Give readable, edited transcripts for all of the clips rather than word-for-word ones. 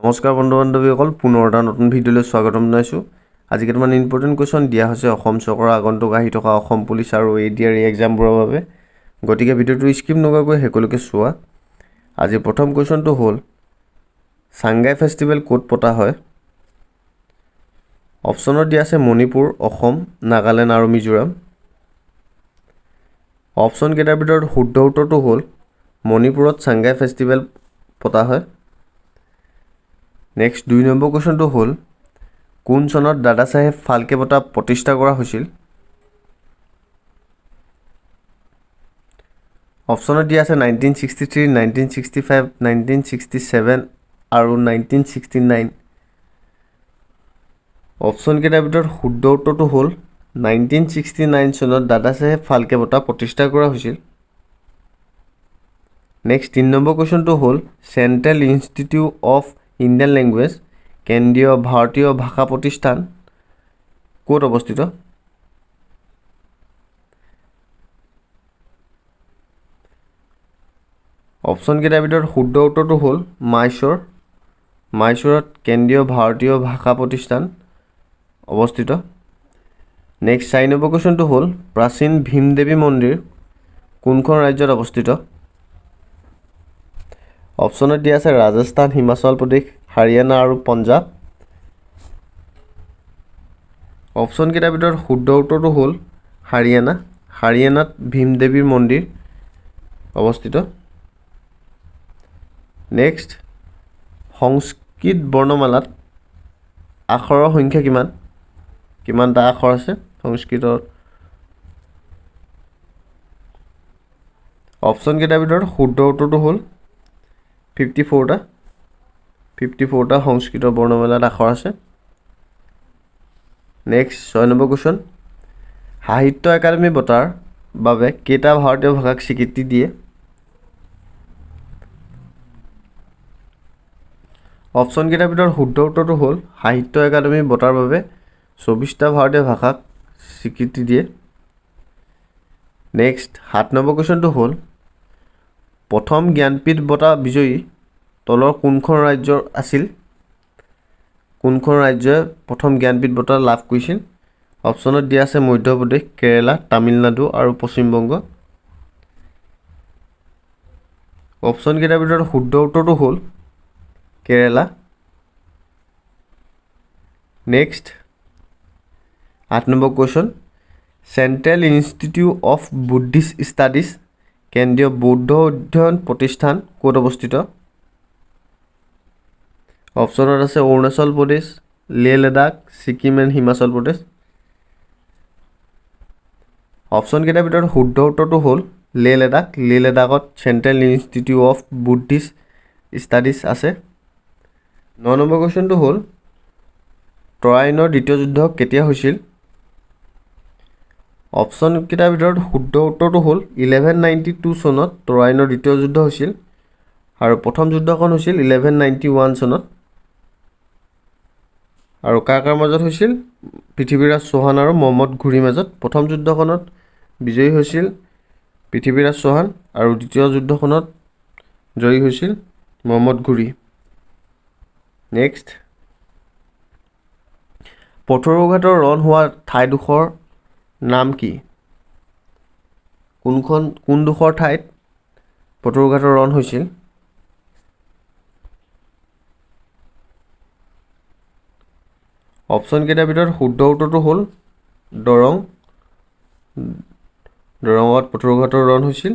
নমস্কাৰ বন্ধু বান্ধৱীসকল, পুনৰ এটা নতুন ভিডিঅ'লৈ স্বাগতম জনাইছোঁ। আজি কেইটামান ইম্পৰ্টেণ্ট কুৱেশ্যন দিয়া হৈছে অসম চৰকাৰৰ আগন্তুক আহি থকা অসম পুলিচ আৰু এ ডি আৰ ই এক্সামবোৰৰ বাবে। গতিকে ভিডিঅ'টো স্কিপ নকৰাকৈ শেষলৈকে চোৱা। আজি প্ৰথম কুৱেশ্যনটো হ'ল, চাংগাই ফেষ্টিভেল ক'ত পতা হয়? অপশ্যনত দিয়া আছে মণিপুৰ, অসম, নাগালেণ্ড আৰু মিজোৰাম। অপশ্যন কেইটাৰ ভিতৰত শুদ্ধ উত্তৰটো হ'ল মণিপুৰত চাংগাই ফেষ্টিভেল পতা হয়। নেক্সট 2 নম্বৰ কুৱেশ্যনটো হ'ল, কোন চনত দাদাচাহেব ফাল্কে বঁটা প্ৰতিষ্ঠা কৰা হৈছিল? অপশ্যনত দিয়া আছে 1963, 1965, 1967 আৰু 1969। অপশ্যন কেইটাৰ ভিতৰত শুদ্ধ উত্তৰটো হ'ল 1969 চনত দাদাচাহেব ফাল্কে বঁটা প্ৰতিষ্ঠা কৰা হৈছিল। নেক্সট 3 নম্বৰ কুৱেশ্যনটো হ'ল, central institute of Indian language কেন্দ্ৰীয় ভাৰতীয় ভাষা প্ৰতিষ্ঠান ক'ত অৱস্থিত? অপশ্যন কেইটাৰ ভিতৰত শুদ্ধ উত্তৰটো হ'ল মাইচৰ। মাইচৰত কেন্দ্ৰীয় ভাৰতীয় ভাষা প্ৰতিষ্ঠান অৱস্থিত। নেক্সট 4 নম্বৰ কুৱেশ্যনটো হ'ল, প্ৰাচীন ভীমদেৱী মন্দিৰ কোনখন ৰাজ্যত অৱস্থিত? অপশ্যনত দিয়া আছে ৰাজস্থান, হিমাচল প্ৰদেশ, হাৰিয়ানা আৰু পঞ্জাৱ। অপশ্যন কেইটাৰ ভিতৰত শুদ্ধ উত্তৰটো হ'ল হাৰিয়ানা। হাৰিয়ানাত ভীমদেৱীৰ মন্দিৰ অৱস্থিত। নেক্সট, সংস্কৃত বৰ্ণমালাত আখৰৰ সংখ্যা কিমান? কিমানটা আখৰ আছে সংস্কৃতত? অপশ্যন কেইটাৰ ভিতৰত শুদ্ধ উত্তৰটো হ'ল 54টা। 54টা সংস্কৃত বৰ্ণমালাত আখৰ আছে। নেক্সট 6 নম্বৰ কুৱেশ্যন, সাহিত্য একাডেমী বঁটাৰ বাবে কেইটা ভাৰতীয় ভাষাক স্বীকৃতি দিয়ে? অপশ্যন কেইটাৰ ভিতৰত শুদ্ধ উত্তৰটো হ'ল সাহিত্য একাডেমী বঁটাৰ বাবে 24টা ভাৰতীয় ভাষাক স্বীকৃতি দিয়ে। নেক্সট 7 নম্বৰ কুৱেশ্যনটো হ'ল, প্ৰথম জ্ঞানপীঠ বঁটা বিজয়ী তলৰ কোনখন ৰাজ্যৰ আছিল? কোনখন ৰাজ্যই প্ৰথম জ্ঞানপীঠ বঁটা লাভ কৰিছিল? অপশ্যনত দিয়া আছে মধ্যপ্ৰদেশ, কেৰালা, তামিলনাডু আৰু পশ্চিমবংগ। অপশ্যন কেইটাৰ ভিতৰত শুদ্ধ উত্তৰটো হ'ল Kerala. Next 8 number question, central institute of Buddhist studies কেন্দ্ৰীয় বৌদ্ধ অধ্যয়ন প্ৰতিষ্ঠান ক'ত অৱস্থিত? অপশ্যনত আছে অৰুণাচল প্ৰদেশ, লেহ লাডাখ, ছিকিম এণ্ড হিমাচল প্ৰদেশ। অপশ্যন কেইটাৰ ভিতৰত শুদ্ধ উত্তৰটো হ'ল লেহ লাডাখ। লেহ লাডাখত central institute of Buddhist studies আছে। 9 নম্বৰ কুৱেশ্যনটো হ'ল, তৰাইনৰ দ্বিতীয় যুদ্ধ কেতিয়া হৈছিল? অপশ্যন কেইটাৰ ভিতৰত শুদ্ধ উত্তৰটো হ'ল 1192 চনত তৰাইনৰ দ্বিতীয় যুদ্ধ হৈছিল আৰু প্ৰথম যুদ্ধখন হৈছিল 1191 চনত। আৰু কাৰ কাৰ মাজত হৈছিল? পৃথ্বীৰাজ চৌহান আৰু মহম্মদ ঘুৰীৰ মাজত। প্ৰথম যুদ্ধখনত বিজয়ী হৈছিল পৃথ্বীৰাজ চৌহান আৰু দ্বিতীয় যুদ্ধখনত জয়ী হৈছিল মহম্মদ ঘুৰী। নেক্সট, পথৰুঘাটৰ ৰণ হোৱা ঠাইডোখৰ নাম কি? কোনডোখৰ ঠাইত পথৰুঘাটৰ ৰণ হৈছিল? অপশ্যন কেইটাৰ ভিতৰত শুদ্ধ উত্তৰটো হ'ল দৰং। দৰঙত পথৰুঘাটৰ ৰণ হৈছিল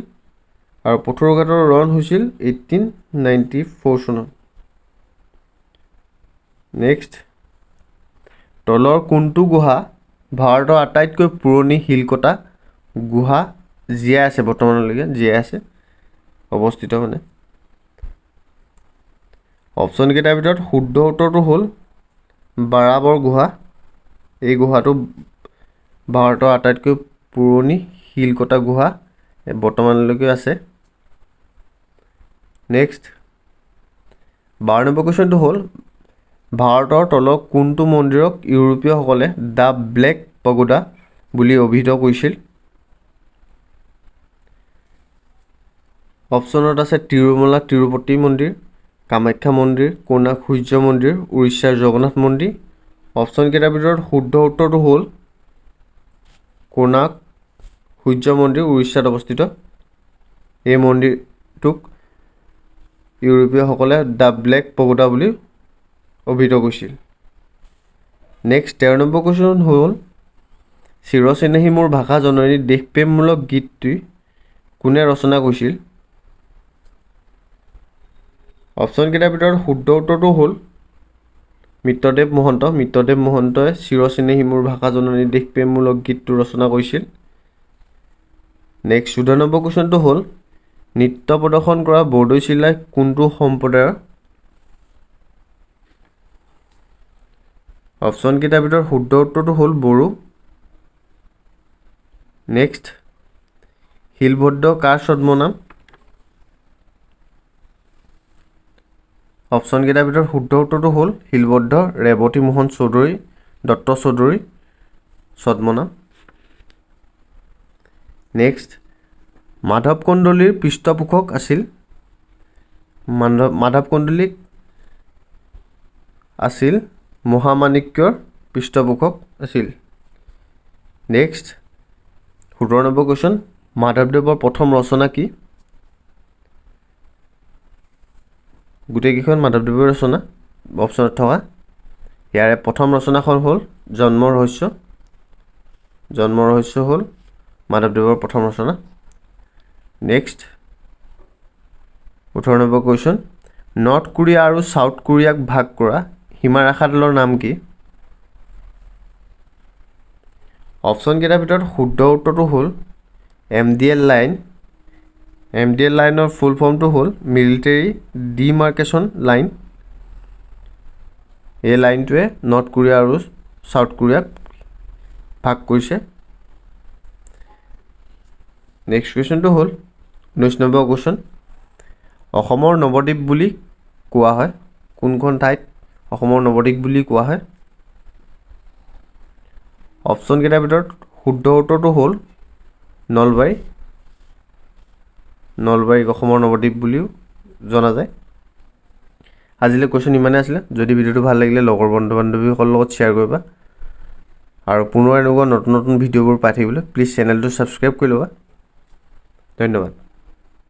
আৰু পথৰুঘাটৰ ৰণ হৈছিল 1894 চনত। নেক্সট, তলৰ কোনটো গুহা ভাৰতৰ আটাইতকৈ পুৰণি শিলকটা গুহা জীয়াই আছে, বৰ্তমানলৈকে জীয়াই আছে অৱস্থিত মানে? অপশ্যন কেইটাৰ ভিতৰত শুদ্ধ উত্তৰটো হ'ল বাৰাবৰ গুহা। এই গুহাটো ভাৰতৰ আটাইতকৈ পুৰণি শিলকটা গুহা বৰ্তমানলৈকে আছে। নেক্সট 12 নম্বৰ কুৱেশ্যনটো হ'ল, ভাৰতৰ তলৰ কোনটো মন্দিৰক ইউৰোপীয়সকলে the black pagoda বুলি অভিহিত কৰিছিল? অপশ্যনত আছে তিৰুমলা তিৰুপতি মন্দিৰ, কামাখ্যা মন্দিৰ, কোণাৰ্ক সূৰ্য মন্দিৰ, উৰিষ্যাৰ জগন্নাথ মন্দিৰ। অপশ্যনকেইটাৰ ভিতৰত শুদ্ধ উত্তৰটো হ'ল কোণাৰ্ক সূৰ্য মন্দিৰ, উৰিষ্যাত অৱস্থিত। এই মন্দিৰটোক ইউৰোপীয়সকলে the black পগোডা বুলি অভিহিত কৰিছিল। নেক্সট 13 নম্বৰ কুৱেশ্যন হ'ল, চিৰচেনেহী মোৰ ভাষা জননী দেশপ্ৰেমমূলক গীতটি কোনে ৰচনা কৰিছিল? অপশ্যনকেইটাৰ ভিতৰত শুদ্ধ উত্তৰটো হ'ল মিত্ৰদেৱ মহন্ত। মিত্ৰদেৱ মহন্তই চিৰচেনেহী মোৰ ভাষা জননী দেশপ্ৰেমমূলক গীতটো ৰচনা কৰিছিল। নেক্সট 14 নম্বৰ কুৱেশ্যনটো হ'ল, নৃত্য প্ৰদৰ্শন কৰা বৰদৈচিলাই কোনটো সম্প্ৰদায়ৰ? অপশ্যনকেইটাৰ ভিতৰত শুদ্ধ উত্তৰটো হ'ল বড়ো। নেক্সট, শিলভদ্ৰ কাৰ ছদ্মনাম? অপশ্যনকেইটাৰ ভিতৰত শুদ্ধ উত্তৰটো হ'ল শিলভদ্ৰ ৰেৱতী মোহন চৌধুৰী দত্ত চৌধুৰী ছদ্মনাম। নেক্সট, মাধৱ কন্দলীৰ পৃষ্ঠপোষক আছিল? মাধৱ কন্দলী আছিল মহামাণিক্যৰ পৃষ্ঠপোষক আছিল। নেক্সট 17 নম্বৰ কুৱেশ্যন, মাধৱদেৱৰ প্ৰথম ৰচনা কি? গোটেইকেইখন মাধৱদেৱৰ ৰচনা অপশ্যনত থকা। ইয়াৰে প্ৰথম ৰচনাখন হ'ল জন্ম ৰহস্য। জন্ম ৰহস্য হ'ল মাধৱদেৱৰ প্ৰথম ৰচনা। Next 18 number question, north Korea আৰু ছাউথ কোৰিয়াক ভাগ কৰা সীমাৰেখাডালৰ নাম কি? অপশ্যনকেইটাৰ ভিতৰত শুদ্ধ উত্তৰটো হ'ল M D L line. M D L লাইনৰ ফুল ফৰ্মটো হ'ল মিলিটেৰী ডিমাৰ্কেশ্যন লাইন। এই লাইনটোৱে নৰ্থ কোৰিয়া আৰু ছাউথ কোৰিয়াক ভাগ কৰিছে। নেক্সট কুৱেশ্যনটো হ'ল 19 নম্বৰ কুৱেশ্যন, অসমৰ নৱদ্বীপ বুলি কোৱা হয় কোনখন ঠাইত অসমৰ নৱদ্বীপ বুলি কোৱা হয়? অপশ্যনকেইটাৰ ভিতৰত শুদ্ধ উত্তৰটো হ'ল নলবাৰী। নলবাৰীক অসমৰ নৱদ্বীপ বুলিও জনা যায়। আজিলৈ কুৱেশ্যন ইমানেই আছিলে। যদি ভিডিঅ'টো ভাল লাগিলে লগৰ বন্ধু বান্ধৱীসকলৰ লগত শ্বেয়াৰ কৰিবা আৰু পুনৰ এনেকুৱা নতুন নতুন ভিডিঅ'বোৰ পাই থাকিবলৈ প্লিজ চেনেলটো ছাবস্ক্ৰাইব কৰি ল'বা। ধন্যবাদ।